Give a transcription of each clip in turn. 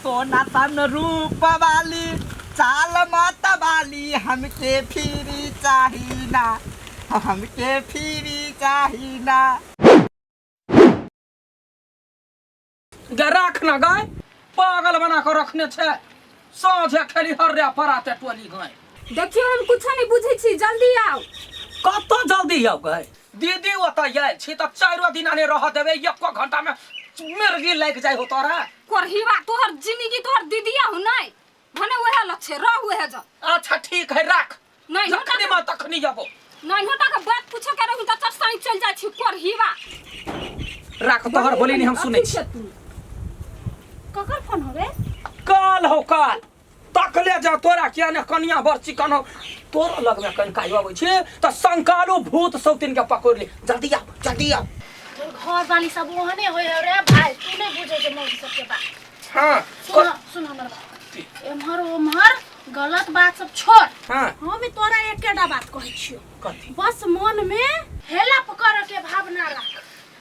सोना सन रूप वाली चाल माता वाली हमके फिरी चाही ना, हमके फिरी चाही ना। गे राख ना गाय, पागल बना के रखने छे। साँझे खेली हर्रे पराते टोली गाय। देखियो, हम कुछो नहीं बुझै छी, जल्दी आओ। कतऽ जल्दी आउ गाय? दीदी ओतऽ आयल छी तऽ चारिो दिना नहि रह देबै, एको घंटा में मिर्गी लागि जाइ हो तोरा। कोरहिवा तोहर जिंदगी, तोहर दीदिया हो नहीं भने वएह लक्षे रह वएह जा। अच्छा ठीक है, राख। नहीं होता। जखनी माँ तखनी जाबो। नहीं होता के बात पूछे के रहू त चटसाई चल जाइ छी कोरहिवा। राख, तोहर बोली नहीं हम सुनै छी। ककर फोन होवे? काल हो काल तकले जा तोरा किया ने कनिया बड़ चिकन हो, तोरो लगमे कनिका अबै छै तऽ शंकालु भूत सौतिन के पकड़ ले। जल्दी आओ, जल्दी आओ। तोर घर वाली सब ओहने होय है रे भाई, तू नहीं बुझे छै मौगी सब के बात। हाँ। सुन सुन हमर बात, एम्हर ओम्हर गलत बात सब छोड़। हाँ। हम भी तोरा एकेटा बात कहै छियो। कथी? बस मन में हेल्प करे के भावना राख,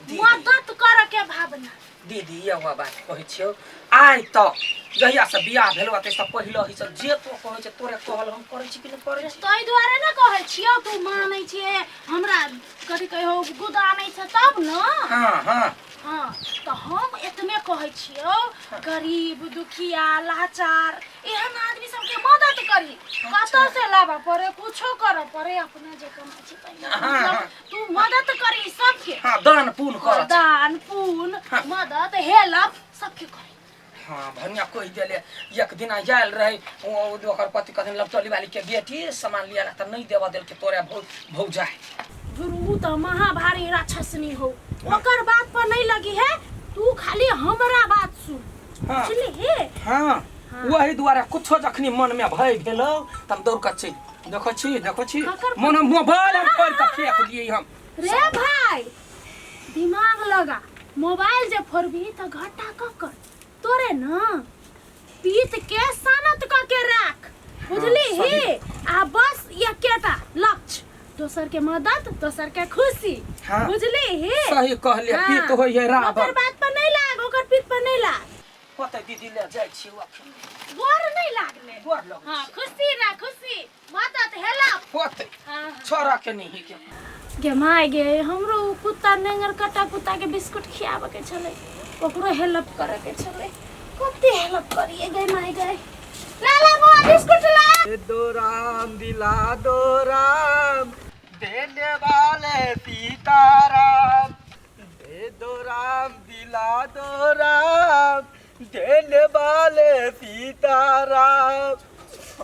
दीदी। मदद करे के भावना। दीदी, एगो बात कहै छियौ, आइ तक जहिया से बियाह भेल ताहिसँ पहिले ही से जे तो कहै छै तोरे कहल हम करै छी कि नहि करै छी? ताहि दुआरे ने कहै छियौ, तू मानै छियै हमरा, कथी कहियो गुदा नहि छै तब ने। हाँ हाँ। हाँ, तऽ हम एतने कहै छियौ, गरीब दुखिया लाचार एहन आदमी सबके मदद करी। कतऽ से लाबऽ पड़े, कुछो करऽ पड़े, अपना जे कमाइ छी तहिना। हाँ, मतलब हाँ। तू मदद करी सबके। हाँ, दान पुण्य करऽ। दान पुण्य, मदद हेल्प सबके करी। हाँ, भनिया कहि देले। एक दिन आयल रहे ओकर पति, कहथिन लपटोली वाली के बेटी सामान लिया तऽ नहि देबऽ देलकै तोरे भौ भौजाइ। ध्रुव तऽ महाभारी राक्षसनी हो, ओकर बात पर नहीं लगी है, तू खाली हमरा बात सुन। हाँ। बुझली? हाँ। हाँ। वही दुआरे कुछो जखनी मन में भय भेलो त हम दौड़ कऽ चलि देखै छी, देखै छी। ककर? मन मोबाइल हम फोड़ कऽ फेंक दियै हम। रे भाई, दिमाग लगा, मोबाइल जे फोड़बी तऽ घाटा ककर? तोरे न। पीत के सानत क के राख, बुझली? हाँ, ही आ बस एकेटा लक्ष्य, दोसर के मदद, दोसर के खुशी। हाँ। बुझली ही? सही कहलियै। हाँ। पीत होइ है रावण। ओकर बात पर नहीं लाग, ओकर पीत पर नहीं लाग। होतै दीदी, ले जाइ छी अखन। गोर नहीं लागले। गोर लगै। हाँ, खुशी रह, खुशी, मदद हेल्प। होतै। हाँ। छोरा के नहीं के। गे माय गे, हमरो उ कुत्ता नेंगर कटा कुत्ता के बिस्कुट खियाबे के छलै, ओकरो हेल्प करे के छलै। कते हेल्प करिए गे माय गे। ला ला बुआ, बिस्कुट ला। दे दो राम, दिला दो राम, देने वाले सीताराम। दे दो राम, दिला दो राम, देने वाले सीताराम।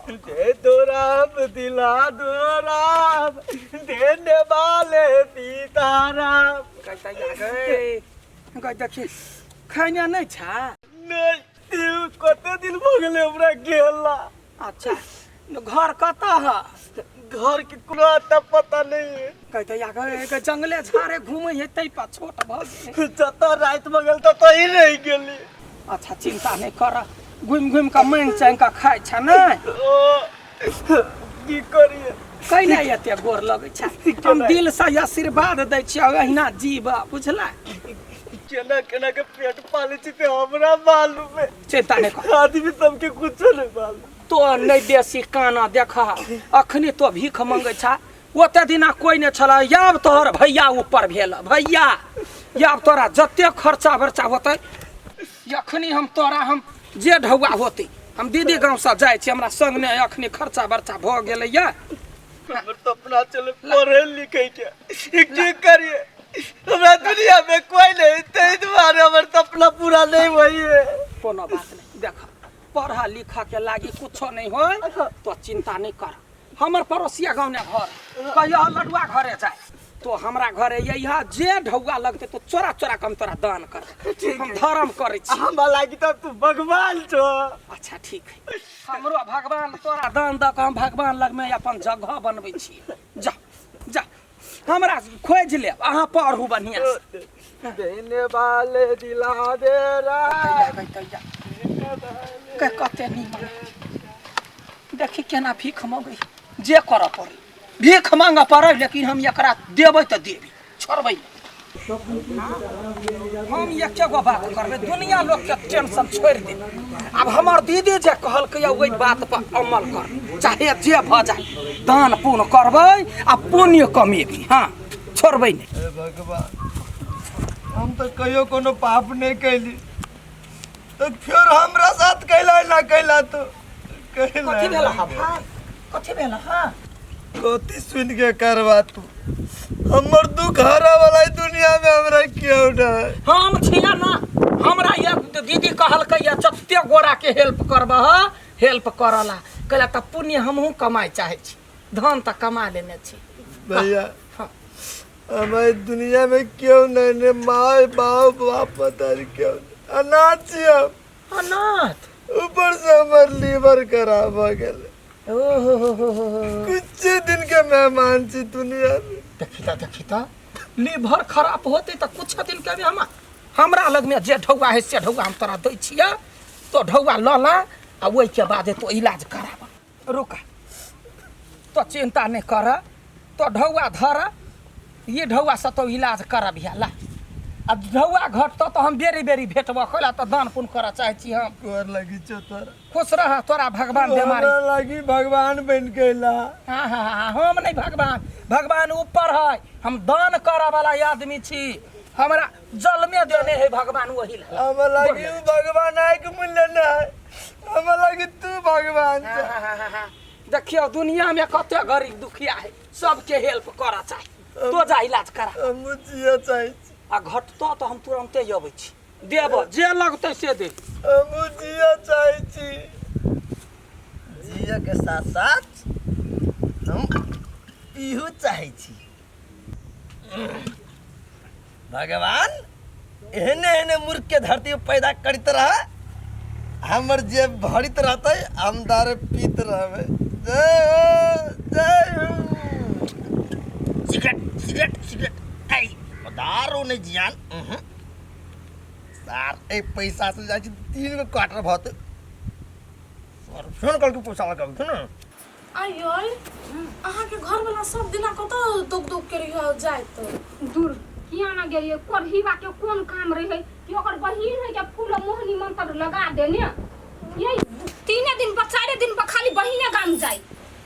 दे दो राम, दिला दो राम, देने वाले सीताराम। कहता गए गए, देखी खैना नहि छा? नहीं, कते दिन भऽ गेलै हमरा गेला। अच्छा, घर कतऽ है? घर के कोनो अता पता नहीं है। कहते या गए, जंगले झाड़े घूमे है तै पर छोट भऽ गेलै। जतऽ राति भऽ गेल ततऽ ही रहि गेली। अच्छा, चिंता नहि कर, घुमि घुमि कऽ माँगि चाँगि कऽ खाइ छ ने? ओ की करिए? कैला एते गोर लगै छै? हम दिल से आशीर्वाद दै छियौ, अहिना जीव, बुझला? केना केना के पेट पालै छी ते हमरा मालूम है। चिंता नहि कर। आदमी सबके कुछो नहीं मालूम। तो नहि बेसी काना देख, अखनी तो भीख मंगै छ, ओते दिना कोइ नहि छल। आब तोहर भैया ऊपर भेल भैया, आब तोरा जते खर्चा बर्चा होतै अखनी हम तोरा, हम जे ढौआ होतै। हम दीदी गाँवसँ जाइ छी, हमरा संग नहि अखनी खर्चा बर्चा भऽ गेलैया। हमर सपना चले पढ़े लिखे के, की करिए? हमरा दुनिया में कोई नहीं, ताहि दुआरे हमर सपना पूरा नहीं होई है। कोनो बात नहीं, देख, पढ़ा लिखा के लागी कुछो नहीं होय तो चिंता नहीं कर। हमर पड़ोसिया गाँव ने घर कहियो लडुआ घरे जाए तो हमरा घरे यही जे ढौआ लगते तो चोरा चोरा के हम तोरा दान कर, हम धर्म करै छी। हमरा लागी तऽ तू भगवान छो। अच्छा ठीक है, हमरो भगवान तोरा दान दऽ कऽ हम भगवान लगमे अपन जगह बनबै छी। जा जा, हमरा खोजि लेब, अहाँ पढ़ू बढ़िआँ से। देने वाले दिला दे रा। के कते नीमन, देखी केना भीख मङ्गै। जे करऽ पड़ै भीख मांगऽ पड़ै, लेकिन हम एकरा देबै तऽ देबै, छोड़बै नहि। हम एके गो बात करबै, दुनिया लोकके टेंशन छोड़ि देबै। आब हमर दीदी जे कहलकै ओहि बात पर अमल कर, चाहे जे भऽ जाए, दान पुण्य करबै आ पुण्य कमेबी। हाँ, छोड़बै नहि। हे भगवान, हम तऽ कहियो कोनो पाप नहि कैली, तऽ फेर हमरा साथ कैला ना कैला तो कैला। कथी भेल हा भाई, कथी भेल? हाँ, कथी सुन के करबा तू? हमर दुख हरा वाला ई दुनिया में हमरा केहू ना। हम छियै ना। हमरा ये दीदी कहलकै ये जते गोरा के हेल्प करबह, हेल्प करला कहला तऽ पुण्य हमहूँ कमाइ चाहै छी, धन तऽ कमा लेने छी। भैया। हाँ। हमारे दुनिया में क्यों नहीं ने माय बाप बाप पता नहीं क्यों अनाथ छी हम। अनाथ? ऊपर से हमर लीवर खराब हो गेल। ओहो हो हो हो हो। कुछ दिन के मेहमान छी दुनिया में। देखी तऽ, देखी तऽ, लीवर खराब होते तऽ कुछ दिन के भी हम हमरा लगमे जे ढौआ है से ढौआ हम तोरा दै छियै, तो ढौआ लऽ ला आ ओहिके बाद तो इलाज कराब। रुक, तो चिंता नहीं कर, तो ढौआ धर, ये ढौआ से तो इलाज करब। ला, आ ढौआ घटतो तऽ हम बेरी बेरी भेटबो कैला तऽ दान पुण्य करऽ चाहै छी हम। गोर लगी छौ तोरा। खुश रह, तोरा भगवान बीमारी हमरा लागी भगवान बन गेला। हाँ हाँ हाँ, हम नहीं भगवान, भगवान ऊपर है, हम दान करऽ वाला आदमी छी, हमरा जलमे देने है भगवान वही ला। हमरा लागी उ भगवान आय के मूल्य ना है, हमरा लागी तू भगवान हाँ, छे। हाँ, हाँ, हाँ, हाँ। देखियौ दुनिया में कते गरीब दुखिया है, सबके हेल्प करऽ चाही, तो जा इलाज करा। हम जिया चाहै छी। आ घटतो तऽ हम तुरन्ते अबै छी, देब जे लगतै से देब। हम जिया चाहै छी। जिया के साथ साथ हम पीहू चाहै छी। भगवान एहने एहने मूर्ख के धरती पर पैदा करैत रह, हमर जेब भरित रहतै, हम दारू पीत रहबै। जय हो, जय हो। सिगरेट सिगरेट सिगरेट, ऐ दारू नहि जियान। उहुं। सार ए पैसा से जाइ छी 3 गो क्वार्टर भत और फोन कर के पैसा लगाबै छै ने। आइयो, अहाँके घरवला सब दिना कतऽ दौग दौग के रहियो जाइत? दूर किया ना गेलियै, कोढ़ीबा के कोन काम रहे कि ओकर बहिन है के फूल मोहनी मंत्र लगा देने। ये 3 दिन पर 4 दिन पर खाली बहिने गाम जाय,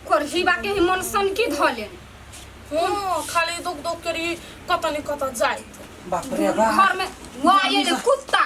कोढ़ीबा के ही मन सनकी धऽ लेन। हँ, खाली दौग दौग के रही कतऽ ने कतऽ जाइत। बाप रे बाप। घर में वो ये कुत्ता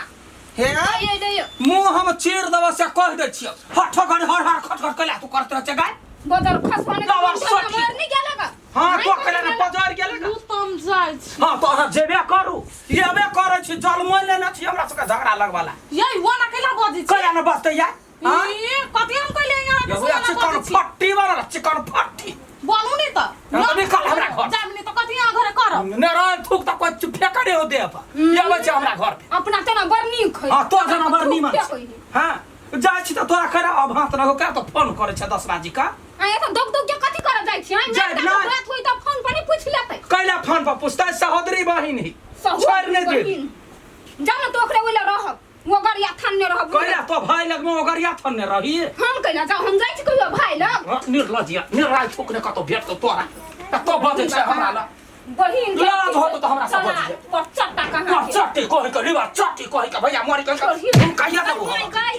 हे ये दे। मुँह हम चीर देबऽ से कहि दै छियौ। हठ हठ हर हर खट खट कैला तू करत रहै छै गाय। बदर खसवाने लवर सखी। मर नहीं गेलक। हाँ, तो कैला ने बजार गेलक। उ तऽ हम जाइ छी। हाँ, तो अहाँ जेबे करू, एबे करै छी, जलमो लेने छी हमरा सबके झगड़ा लगवाला। यै, वो ना कैला बजै छी? कैला ने बजतै या? हाँ? ई, कथी हम कहलियै अहाँके यौ, से ओना चिकन बजै छी? फट्टी बनल, चिकन फट्टी। बोलू नहि तऽ। हाँ, तऽ निकल हमरा घर। जाब नहि तऽ कथी अहाँ घरे करब? ने रह थूक तऽ कोइ फेकरे हो देह पर। अबै छै हमरा घर पे। अपना तेना बड़ नीक है। हाँ, तो जना बड़ नीमन थूक छै। फेकै है। हाँ, जाइ छी तऽ तोरा करा अब हाथ लगो का तऽ फोन करै छै 10 बाजी का। आय तऽ दौग दौग के कथी करऽ जाइ छी? आय जाइ मारि नहि। रात होई तऽ फोन पर नहीं पूछ लेतै। कैला फोन पर पूछतै? सहोदरी बहिन ही। छोड़ि नहि दे। बहिन। जाउ ने तऽ ओकरे ओइला रहब, ओगरिया थानने रहब। कैला तो भाइ लगमे ओगरिया थन्ने रही? हम कैला जाउ? हम जाइ छी कहियो भाइ लग? हाँ, निर्लज्जिया निर्राज थूक ने कतौ भेटतौ तोरा तऽ तो बजै छै हमरा लग। बहिन के लाज होतौ तऽ हमरा से चला, बजिहे। पर चट्टा कहाँ के? चट्टी कहि के लिवर चट्टी कहि के भैया मरि कहि के हम कहिया देबौ? गाय, गाय।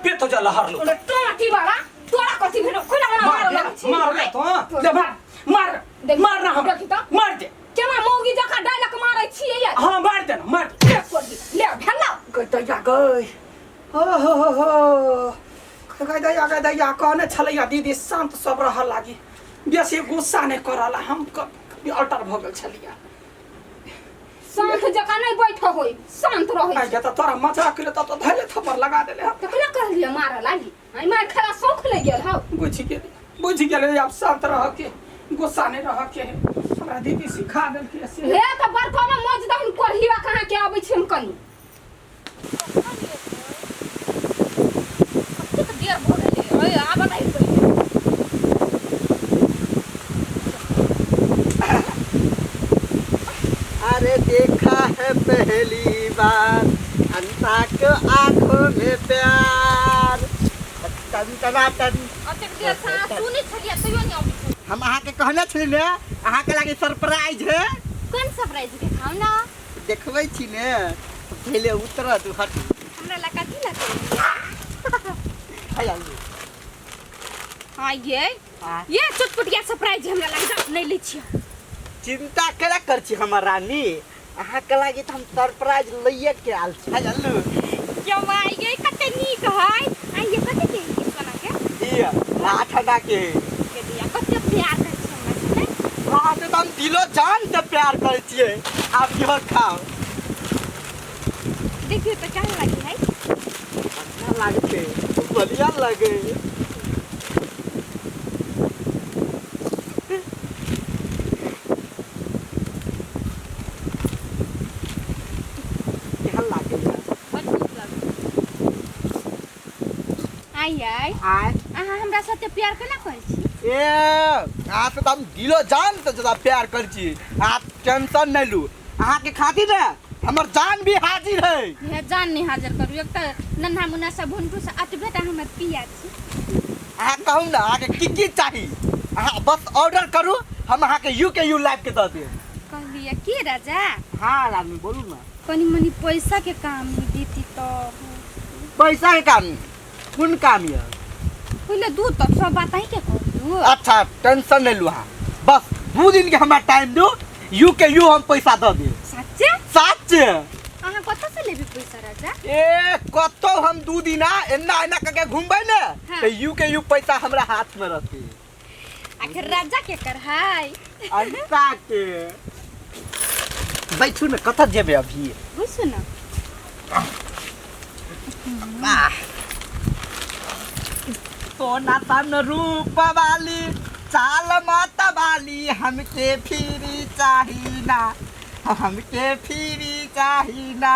पेट जे लहर लो। ओने टोटी वाला तोरा कथी भेलो? कोना ओना मार मारऽ दे, लगै छी? मार ले तो, हाँ। ले मार मार। देख, मार ना हमरा। देखी तऽ। मार दे। केना मौगी जकाँ डायलॉग मारै छियै यार? हाँ, मार दे ना, मार दे। ले छोड़ दे, ले भेलौ। गै दैया गै, हो हो हो हो, गै दैया गै दैया, कहने छलैया दीदी शांत सब रहऽ लागी, बेसी गुस्सा नहि करऽ ला, हम अल्टर भऽ गेल छलियै। शांत जकाँ नहि बैठ होय, शांत रहै। आइ तऽ तोरा मजाक केले तऽ धैले थप्पड़ लगा देले हम। तऽ केना कहलियै मारऽ लागी? आइ मारि खेला शौख लागि गेल हौ। बुझि गेली, बुझि गेलै, आब शांत रहऽ के, गुस्सा नहि रहऽ के है। हमरा दीदी सिखा देलकै से। हे तऽ बर्तन मौज दहन कोढ़ीवा कहाँ के अबै छै हम कनी। कतेक देर भऽ गेलै, अय आब नहि पहिले। अरे देखा है पहली बार अंता के आंखों में प्यार, तन तना तन। अतेक देर से अहाँ सुनै छलियै तैयो नहि अबै छै। हम अहाँके कहने छली ने, अहाँके लागे सरप्राइज है। कोन सरप्राइज? देखाउ ना। देखबै छी ने, पहिले उतरत हट। हमरा लग कथी लग? है। हाँ ये हाँ। ये चुटपुटिया सरप्राइज हमरा लग जा नहीं लै छियै। चिंता केला कर छी हमर रानी, अहाँ के लागी त हम सरप्राइज लइए के आयल छी। है जानलू। क्यों माय ये कते नीक है। आ ये कते के है सोना के? ई 8 आना के। के दिया कते प्यार करै छी हमरा से नै? अहाँ से त हम दिलो जान से प्यार करै छियै। आब इहो खाओ। देखियो तो केहन लगी है। अच्छा लागते, बढ़िया लगे। केहन लागे? बड नीक लगे। आई आई आय। अहाँ हमरा साथे प्यार केना करै छी? ए, अहाँ से त हम दिलो जान से ज्यादा प्यार करै छी। आप टेंशन नहीं लू, अहाँ के खातिर ने हमर जान भी हाजिर है। हे जान नहीं हाजिर करू, एक तऽ नन्हा मुन्ना सब भुनटू से अतबे टा हमर पिया छी। अहाँ कहू ने, अहाँके की की चाही? अहाँ बस ऑर्डर करू, हम अहाँके you के you लाइव के दऽ देब। कहलियै की राजा। हाँ रानी, बोलू ना। कनी मनी पैसा के काम ही देती तो। पैसा के काम? कोन काम यऽ? पहिले दूध तक सब बात अहीं के कहलू। अच्छा, टेंशन नहीं लू अहाँ, बस 2 दिन के हमरा टाइम दू, you के you हम पैसा दऽ देब। सच्चे? सच। अहाँ कतऽ से लेबी पैसा राजा? ए, कतौ हम 2 दिना एना एना करके घूमबै ने हाँ। तऽ you के you पैसा हमरा हाथ में रहते। आखिर राजा के कर है? अनिता के। बैठू ने, कतऽ जेबै अभी? बुझू न। वाह, सोना सन रूप वाली, चाल माता वाली, हमके फिरी चाही ना, हमके फिरी चाही ना।